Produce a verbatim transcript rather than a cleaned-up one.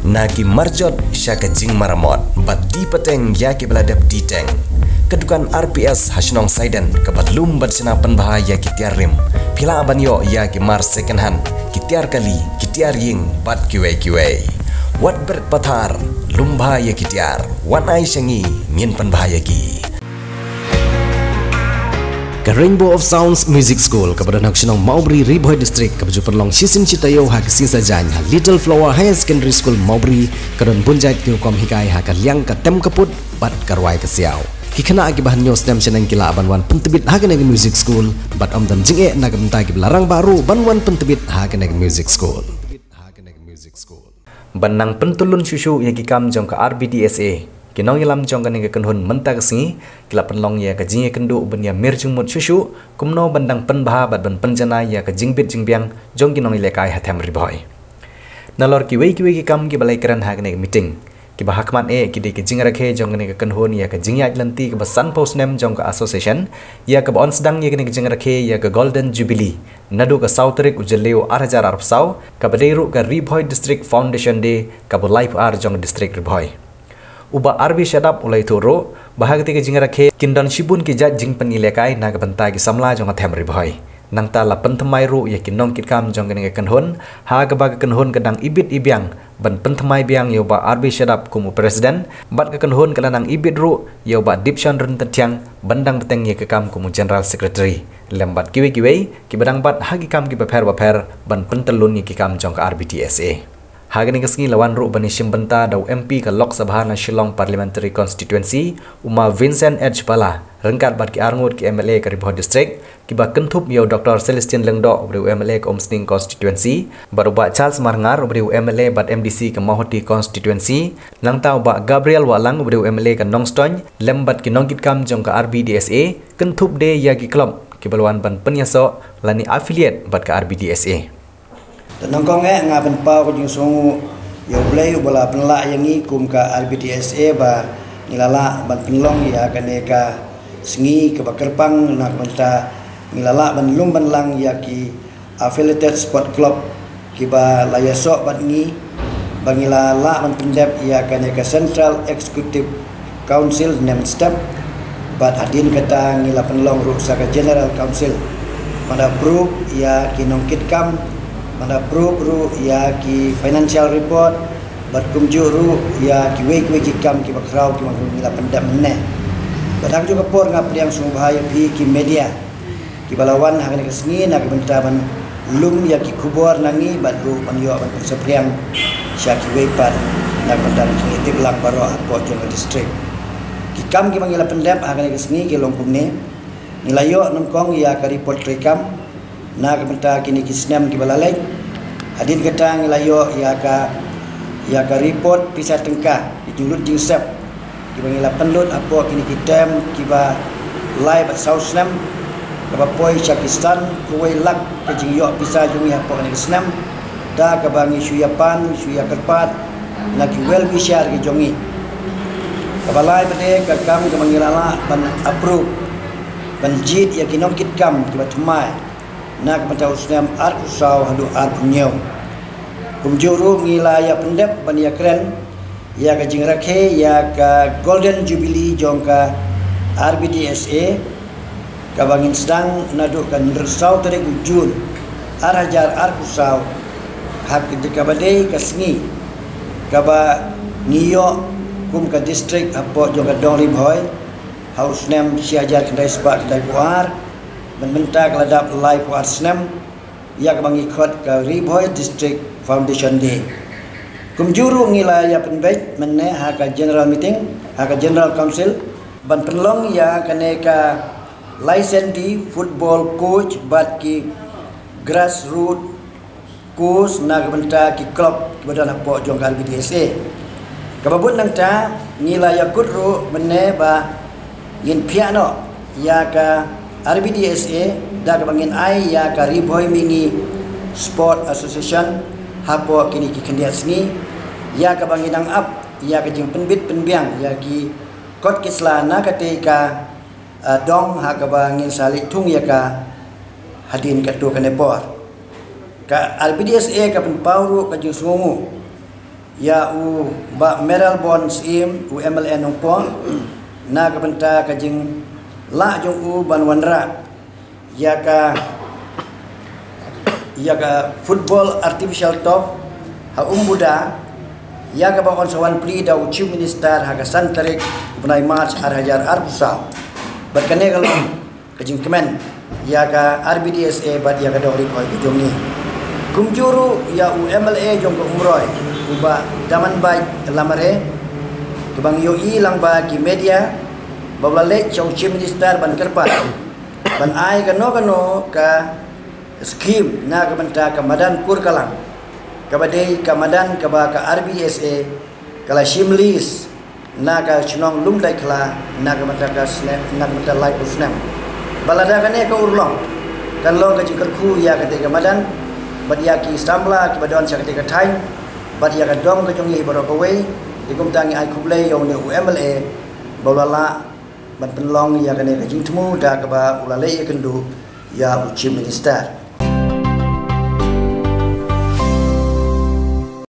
Na ki marjot sha ka jingmaramot bad die pateng ïa kiba la dep die teng. Ka dukan R P S ha shnong Saiden kaba lum bad shna pynbha ïa ki tiar rim. Phi lah ban ïoh ïa ki mar second hand, ki tiar kali, ki tiar ïing bad kiwei kiwei. Wat bret pathar, lum bha ïa ki tiar. Wan ai sha ngi, ngin pynbha ïa ki. Ka Rainbow of Sounds Music School kaba don ha ka shnong Mawbri, Ri Bhoi District, kaba ju pynlong shisien shi taïew ha ka sngi Saitjaiñ ha Little Flower Higher Secondary School Mawbri, ka don bun jait ki rukom hikai ha ka liang ka tem ka put bad ka rwai ka siaw. Ki khynnah kiba hynñiew snem shaneng ki lah ban wan pyntbit ha kane ka music school bad ym don jingeh na ka bynta kiba la rangbah ruh ban wan pyntbit ha kane ka music school. Ban nang pyntyllun shuh shuh ïa ki kam jong ka R B D S A, ki nongïalam jong kane ka kynhun mynta ka sngi ki la pynlong ïa ka jingïakynduh ban ïa mir jingmut shuh shuh kumno ban dang pynbha bad ban pynjanai ïa ka jingbit jingbiang jong ki nongïalehkai ha them Ri Bhoi. Nalor kiwei kiwei ki kam kiba la ïakren ha kane ka meeting, kiba ha khmat eh ki dei ka jingrakhe jong kane ka kynhun ïa ka jingïaid lynti kaba sanphew snem jong ka association, ïa kaba yn sdang ïa kane ka jingrakhe ïa ka Golden Jubilee naduh ka saw tarik u Jylliew ar hajar arphew saw, kaba dei ruh ka Ri Bhoi District Foundation Day kaba laiphew ar jong ka district Ri Bhoi. U Bah R B Shadap u la ïathuh ruh ba ha katei ka jingrakhe kin don shibun ki jait jingpynialehkai na ka bynta ki samla jong ka them Ri Bhoi. Nangta la pynthymmai ruh ïa ki nongkitkam jong kane ka kynhun, ha kaba ka kynhun ka dang ibit ibiang ban pynthymmai biang ïa u Bah R B Shadap kum u president, bad ka kynhun ka la nang ibit ruh ïa u Bah Dipshon Ryntathiang ban dang bteng ïa ka kam kum u general secretary, lem bad kiwei kiwei kiba dang bat ha ki kam kiba pher bapher ban pyntyllun ïa ki kam jong ka R B D S A. Ha kane ka sngi la wan ruh ban ïashim bynta da u M P ka Lok Sabha na Shillong Parliamentary Constituency, u Ma Vincent H Pala, ryngkat bad ki arngut ki M L A ka Ri Bhoi District, kiba kynthup ïa u Doctor Celestine Lyngdoh uba dei u M L A ka Umsning Constituency, bad u Bah Charles Marngar uba dei u M L A bad M D C ka Mawhati Constituency, nangta u Bah Gabriel Wahlang uba dei u M L A ka Nongstoiñ, lem bad ki nongkitkam jong ka R B D S A, kynthup de ïa ki club kiba la wan ban pynïasoh lane affiliate bad ka R B D S A. Te nyngkong eh nga pynpaw ka jingsngewnguh ïa U Blei uba la pynlah ïa ngi kum ka R B D S A ba ngi la lah ban pynlong ïa kane ka sngi kaba kyrpang na ka bynta ngi la lah ban lum ban lang ïa ki affiliated sport club kiba la ïasoh bad ngi, ba ngi la lah ban pyndep ïa kane ka Central Executive Council ne mynstep, bad hadien kata ngi la pynlong ruh sa ka General Council ban approve ïa ki nongkitkam, ban approve ruh ïa ki financial report, bad kumjuh ruh ïa kiwei kiwei ki kam kiba khraw kiba ngi la pyndep mynne. Bad ha kajuh ka por nga pdiang sngewbha ïa phi ki media kiba la wan ha kane ka sngi na ka bynta ban lum ïa ki khubor na ngi bad ruh ban ïoh ban pynsaphriang sha kiwei pat na ka bynta ban ïatip lang baroh hapoh jong ka district. Ki kam kiba ngi la pyndep ha kane ka sngi ki long kumne. Ngi la ïoh nyngkong ïa ka report treikam na ka bynta kine ki snem kiba la leit. Hadien kata ngi la ïoh ïa ka, ïa ka report pisa tyngka, ki jinglut jingsep kiba ngi la pynlut hapoh kine ki term kiba lai bad saw snem, kaba poi sha ki san kawei lak ka jingïoh pisa jong ngi hapoh kine ki snem, da kaba ngi shu ïa pan, ngi shu ïa kyrpad na ki well wisher ki jong ngi. Kaba lai pat de ka kam kaba ngi la lah ban approve ban jied ïa ki nongkitkam kiba thymmai na ka bynta u snem arphew saw haduh arphew hynñiew. Kumjuh ruh ngi la ïa pyndep ban ïa kren ïa ka jingrakhe ïa ka Golden Jubilee jong ka R B D S A, kaba ngin sdang naduh ka hynriewsaw tarik u Jun ar hajar arphew saw, ha ka, kaba dei ka sngi kaba ngi ïoh kum ka district hapoh jong ka dong Ri Bhoi ha u snem shi hajar khyndai spah khyndai phew ar, bad mynta ka la dap laiphew ar snem ïa kaba ngi khot ka Ri Bhoi District Foundation Day. Kumjuh ruh ngi la ïa pynbeit mynne ha ka general meeting, ha ka general council, ban pynlong ïa kane ka licensee football coach bad ki grassroot coach na ka bynta ki club kiba don hapoh jong ka R B D S A. Kaba bud nangta ngi la ïakut ruh mynne ba ngin phiah noh ïa ka R B D S A da kaba ngin ai ïa ka Ri Bhoi Mihngi Sport Association hapoh kine ki khyndiat sngi, ïa kaba ngin nang ap ïa ka jingpynbit pynbiang ïa ki kot ki sla na katei ka, ah, dong ha kaba ngin sa leit thung ïa ka hadien katto katne por. Ka R B D S A ka pynpaw ruh ka jingsngewnguh Ïa u Bah Mayralborn Syiem, u M L A Nongpoh, na ka bynta ka jinglah jong u ban wanrah ïa ka ïa ka football artificial turf ha Umbuda, ïa kaba yn sa wan plie da u Chief Minister ha ka san tarik u bnai March ar hajar arphew saw. Bad kane ka long ka jingkmen ïa ka R B D S A bad ïa ka dong ri poi ka jong ngi. Kumjuh ruh ïa u M L A jong ka Umroi, u Bah Damanbait Lamare, kaba ngi ïohi lang ba ki media ba u la leit sha u Chief Minister ban kyrpad ban ai kano kano ka skim na ka bynta ka madan Kurkalang, kaba dei ka madan kaba ka R B S A ka la shim lease na ka shnong Lumdaitkhla na ka bynta ka snem, na ka bynta laiphew snem. Bad lada kane ka urlong, kan long ka jingkyrkhu ïa katei ka madan bad ïa ki samla kiba don sha katei ka thaiñ bad ïa ka dong ka jong ngi baroh kawei. Te kumta ngi ai khublei ïa une u M L A ba u la lah ban pynlong ïa kane ka jingthmu da kaba u la leit ïakynduh ïa u Chief Minister.